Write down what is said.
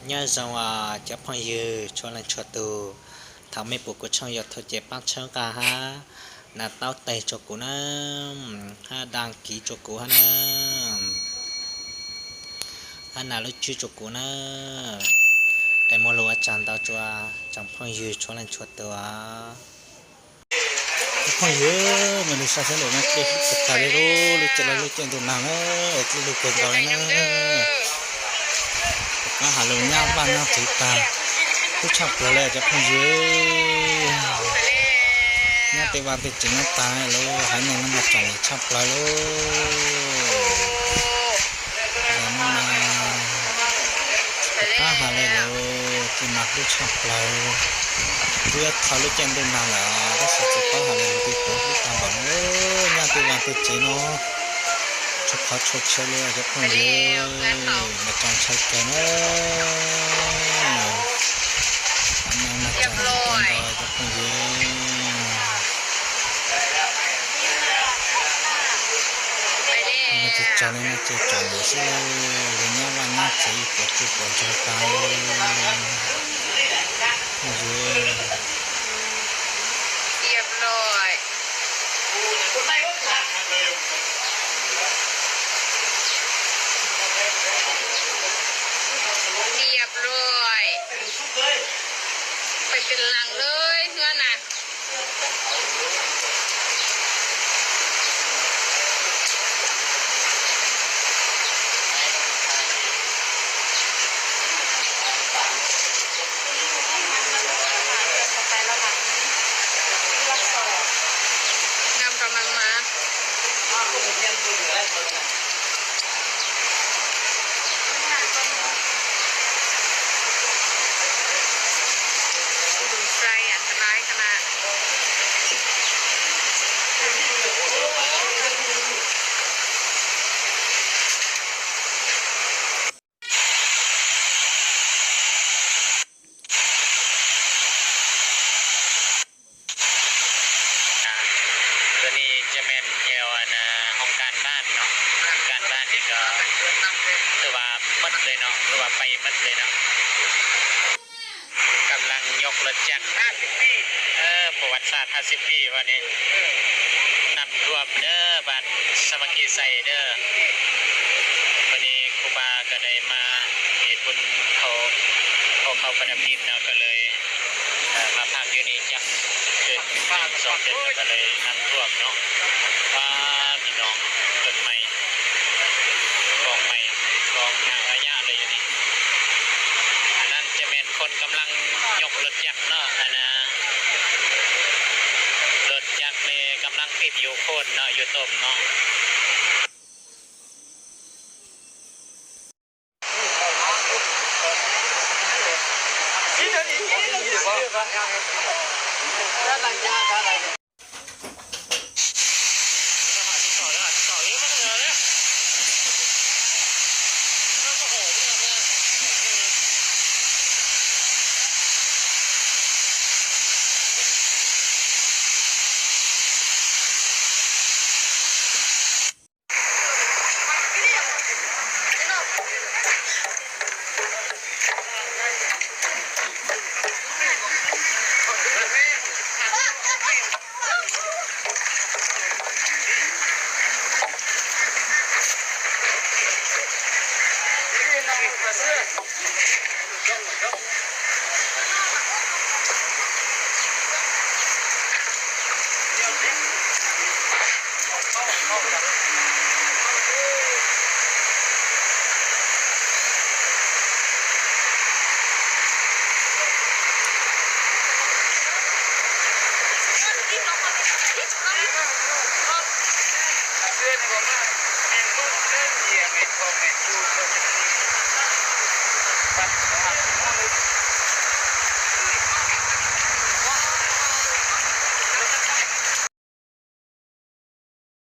Nhớ rằng là các bạn yêu cho nên cho tôi thảo mê bổ của trong giọt thôi chế bác chớ cả ha. Là tao tê cho cô năm, ha đăng ký cho cô ha năm, ha là lúc chưa cho cô năm. Em mua lúa chăn tao cho trong phong yêu cho nên cho tôi. ພໍ່ເອີຍ ມາດູຊາຊະໂລມາເກັບກະຕາເລໂລ ລູກຈະລະລູກເຈັນໂຕນາງເອີຍ ລູກເກີນເຂົາເນາະ ມາຫາໂລຍາມບ້ານຍາມຖືຕາ ຜູ້ຊາບເກີດແລ້ວຈະພໍ່ເອີຍ ຍາມເຕວານເຕຈິງນຳຕາໂລ ໃຫ້ແມ່ນຳມາຈັງຊາບເກີດໂລ ມາຫາເລໂລ ທີ່ມາຜູ້ຊາບເກີດ ເພື່ອເຂົາໄດ້ແຈ້ງເດີນທາງແລ້ວ ກໍຊິຈະໄປຫາເລໂລທີ່ຕົວຜູ້ຕາງບັງເອີຍ ຍາມເຕວານເຕຈິງເນາະ ຊາບເກີດໂຊກເຊໂລ ຈະພໍ່ເອີຍ ມາຈັງຊາບເກີດເອີຍ ອັນນັ້ນມາຈັງຊາບເກີດເອີຍ ຈະພໍ່ເອີຍ ມາເຈຈາເລີຍ ມາເຈຈາເລີຍຊິເລີຍ ເລີຍຍາມວ່າຍາມໃສ ປວດຈຸປວດຈຸຕາຍເລີຍ ຮຽບຮ້ອຍ ຮຽບຮ້ອຍ ໄປເປັນຫຼັງເລີຍເຮືອນນະ. ນ້ຳກຳລັງມາ. ອຸດົມໄຊອັນຕະລາຍຂະໜາດ. ຕົວນີ້ຈະແມ່ນແຖວອັນ ຫ້ອງການບ້ານເນາະ ຫ້ອງການບ້ານນີ້ກໍຖືວ່າໝົດເລີຍເນາະ ຖືວ່າໄປໝົດເລີຍເນາະ ກຳລັງຍົກລົດຈັກ ຫ້າສິບປີ ເອີ ປະຫວັດສາດຫ້າສິບປີວ່ານີ້ ນ້ຳຖ້ວມເດີ ບ້ານສາມັກຄີໄຊເດີ ມື້ນີ້ຄູບາກໍໄດ້ມາເຮັດບຸນເຂົ້າ ເຂົ້າ ເຂົ້າປະດັບດິນເນາະ ກໍເລີຍ ເອີ ມາພັກຢູ່ນີ້ຈັກເດືອນໜຶ່ງສອງເດືອນ ແລ້ວກໍເລີຍນ້ຳຖ້ວມເນາະ ວ້າ ພີ່ນ້ອງ ຕົ້ນໄມ້ ກອງໄມ້ ກອງຫຍ້າອາຍະເລີຍຢູ່ນີ້ ອັນນັ້ນຈະແມ່ນຄົນກຳລັງຍົກລົດຈັກເນາະ ອັນນ່າ ລົດຈັກນີ້ກຳລັງຕິດຢູ່ໂຄນເນາະ ຢູ່ຕົມເນາະ. Así es, mi compadre.